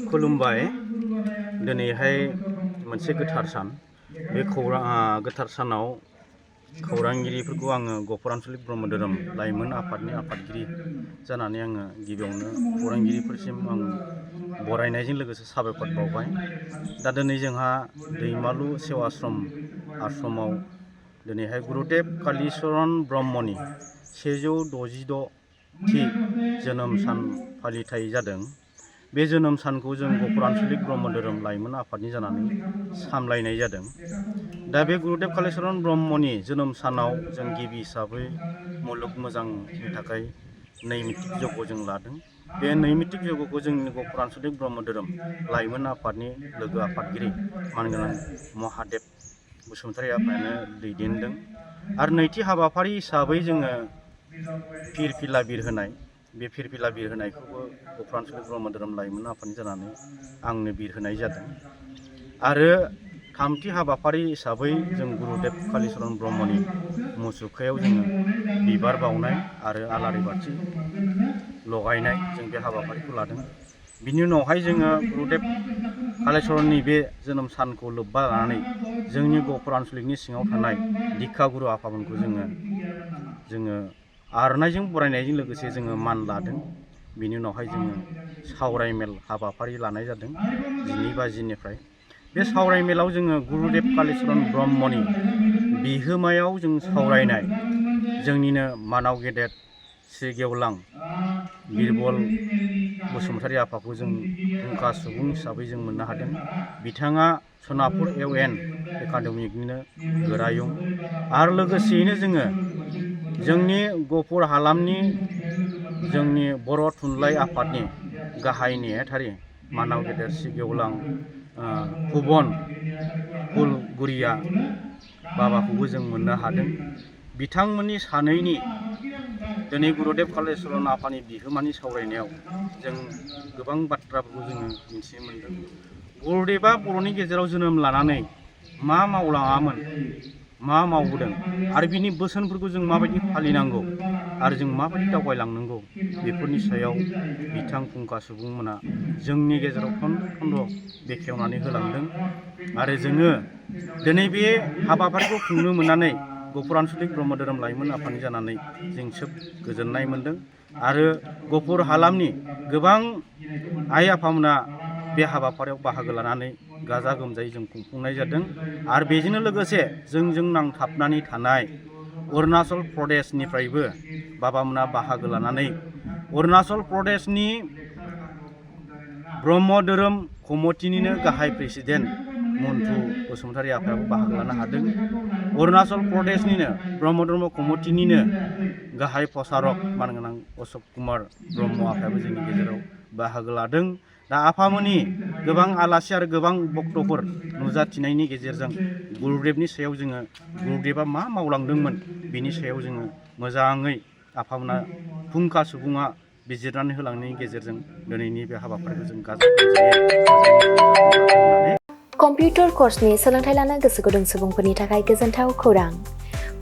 खुलुमबाय दिनैहाय मोनसे गोथार सान बे गोथार सानाव खौरांगिरिफोरखौ आङो गफुर आन्चलिक ब्रह्म धोरोम लाइमोन आफादनि आफादगिरि जानानै आङो गिबियावनो खौरांगिरिफोरसिम आं बरायनायजों लोगोसे साबायखर बावबाय। दा दिनै जोंहा दैमालु सेवाश्रम आश्रमाव दिनैहाय गुरुदेव कालीचरण ब्रह्मनि 166थि जोनोम सान फालिथाय जादों। बे जोनोम सानखौ जों गफुर आन्चलिक ब्रह्म धोरोम लाइमोन आफादनि जानानै सामलायनाय जादों। दा बे गुरुदेव कालीचरण ब्रह्मनि जोनोम सानाव जों गिबि हिसाबै मुलुग मोजांनि थाखाय नैमित्तिक जग्य जों लादों। बे नैमित्तिक जग्यखौ जोंनि गफुर आन्चलिक ब्रह्म धोरोम लाइमोन आफादनि लोगो आफादगिरि मानगोनां महादेब बसुमतारी आफायानो दैदेनदों। आरो नैथि हाबाफारि हिसाबै जोङो फिरफिला बिरहोनाय, बे फिरफिला बिरहोनायखौबो गफुर आन्चलिक ब्रह्म धोरोम लाइमोन आफादनि जानानै आंनो बिरहोनाय जादों। आरो थामथि हाबाफारि हिसाबै जों गुरुदेव कालीचरण ब्रह्मनि मुसुखायाव जोङो बिबार बावनाय आरो आलारि बाथि लगायनाय जों बे हाबाफारिखौ लादों। बिनि उनावहाय जोङो गुरुदेव कालीचरणनि बे जोनोम सानखौ लोब्बा लानानै जोंनि गफुर आन्चलिकनि सिङाव थानाय दिक्षा गुरु आफामोनखौ जोङो आर'नाइजों बरायनायजों लोगोसे जोङो मान लादों। बिनि उनावहाय जोङो सावरायमेल हाबाफारि लानाय जादों 12:00 बे सावरायमेलाव जोङो गुरुदेव कालीचरण ब्रह्मनि बिहोमायाव जों सावरायनाय जोंनिनो मानाव गेदेर श्री गेवलां बिरबल बसुमतारी आफाखौ जों फुंखा सुबुं हिसाबै जों मोननो हादों। बिथाङा सनापुर UN एकाडेमिकनिनो गोरायुं। आरो लोगोसेयैनो जोङो जोंनि गफुर हालामनि जोंनि बर' थुनलाइ आफादनि गाहाय नेहाथारि मानाव गेदेर श्री गेवलां भुबन फुलगुरिया बाबाखौबो जों मोननो हादों। बिथांमोननि सानैनि दिनै गुरुदेव कालीचरण आफानि बिहोमानि सावरायनायाव जों गोबां बाथ्राफोरखौ जोङो मिथिनो मोन्दों। गुरुदेवा बर'नि गेजेराव जोनोम लानानै मा मावलाङामोन, मा मावबोदों आरो बिनि बोसोनफोरखौ जों माबायदि फालिनांगौ आरो जों माबायदि दावबायलांनांगौ बेफोरनि सायाव बिथां फुंखा सुबुंमोना जोंनि गेजेराव खन्द' बेखेवनानै होलांदों। आरो जोङो दिनै बे हाबाफारिखौ खुंनो मोननानै गफुर आन्चलिक ब्रह्म धोरोम लाइमोन आफादनि जानानै जों सोब गोजोननाय मोन्दों। आरो गफुर हालामनि गोबां आइ आफामोना बे हाबाफारियाव बाहागो लानानै गाजा गोमजायै जों खुंफुंनाय जादों। आरो बेजोंनो लोगोसे जोंजों नांथाबनानै थानाय अरुणाचल प्रदेशनिफ्रायबो बाबामोना बाहागो लानानै अरुणाचल प्रदेशनि ब्रह्म धोरोम कमिटिनिनो गाहाय प्रेसिडेन्ट मन्टु बसुमतारी आफायाबो बाहागो लानो हादों। अरुणाचल प्रदेशनिनो ब्रह्म धर्म कमिटिनिनो गाहाय प्रसारक मानगोनां अशक कुमार ब्रह्म आफायाबो जोंनि गेजेराव बाहागो लादों। दा आफामोननि गोबां आलासि आरो गोबां बक्तफोर नुजाथिनायनि गेजेरजों गुरुदेवनि सायाव जोङो गुरुदेवा मा मावलांदोंमोन बिनि सायाव जोङो मोजाङै आफामोना फुंखा सुबुङा बिजिरनानै होलांनायनि गेजेरजों दिनैनि बे हाबाफारिखौ जों गाजा गोमजायै होननानै कम्पिउटार कर्सनि सोलोंथाइ लानो गोसो गुदुं सुबुंफोरनि थाखाय गोजोनथाव खौरां।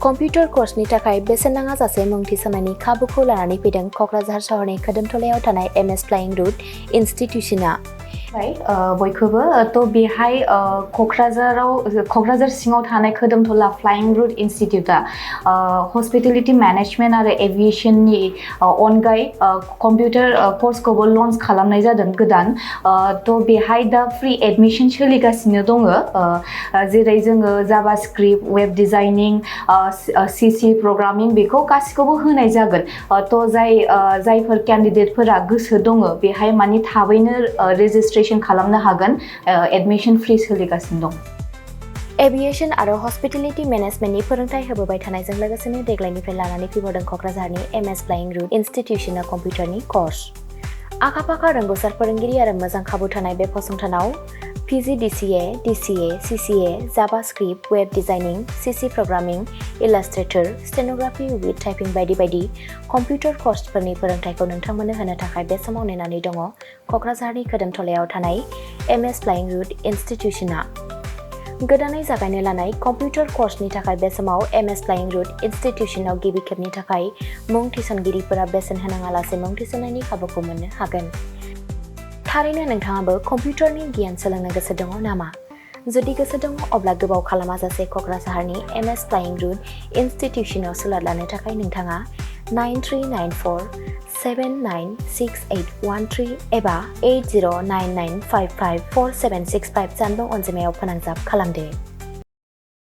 कम्पिउटार कर्सनि थाखाय बेसेन नाङा जासे मुं थिसननायनि खाबुखौ लानानै फैदों क'क्राझार सहरनि खोदोमथलायाव थानाय MS फ्लाइं रुट इनस्टिट्यूशना। बयखौबो बेहाय क'क्राझार सिङाव थानाय खोदोमथला फ्लाइं रुट इनस्टिट्यूटा हस्पिटेलिटी मेनेजमेन्ट आरो एभिएशननि अनगायै कम्पिउटार कर्सखौबो लन्च खालामनाय जादों गोदान। बेहाय दा फ्रि एडमिशन सोलिगासिनो दङ। जेरै जोङो JavaScript, web designing, CC programming बेखौ गासिखौबो होनाय जागोन। जायफोर केन्डिडेटफोरा गोसो दङ बेहाय माने थाबैनो रेजिस्ट्रेशन खालामनो हागोन। एडमिशन फ्रि सोलिगासिनो दं। एभिएशन आरो हस्पिटेलिटी मेनेजमेन्टनि फोरोंथाय होबोबाय थानायजों लोगोसेनो देग्लायनिफ्राय लानानै फैबावदों क'क्राझारनि MS फ्लाइं रुट इनस्टिट्यूशना कम्पिउटारनि कर्स। आखा-फाखा रोंग'सार फोरोंगिरि आरो मोजां खाबु थानाय बे फसंथानाव PGDCA, DCA, CCA, JavaScript, web designing, CC programming, illustrator, stenography with typing बायदि बायदि कम्पिउटार कर्सफोरनि फोरोंथायखौ नोंथांमोननो होनो थाखाय बे समाव नेनानै दङ क'क्राझारनि खोदोमथलायाव थानाय MS फ्लाइं रुट इनस्टिट्यूशना। गोदानै जागायनो लानाय कम्पिउटार कर्सनि थाखाय बे समाव MS फ्लाइं रुट इनस्टिट्यूशनाव गिबि खेबनि थाखाय मुं थिसनगिरिफोरा बेसेन होनाङालासे मुं थिसननायनि खाबुखौ मोननो हागोन। थारैनो नोंथाङाबो कम्पिउटारनि गियान सोलोंनो गोसो दङ नामा? जुदि गोसो दङ अब्ला गोबाव खालामाजासे क'क्राझारनि MS फ्लाइं रुट इनस्टिटिउसनाव सोलों लानो थाखाय नोंथाङा 9394796813 एबा 8099554765 जानबुं अनजिमायाव फोनांजाब खालामदो।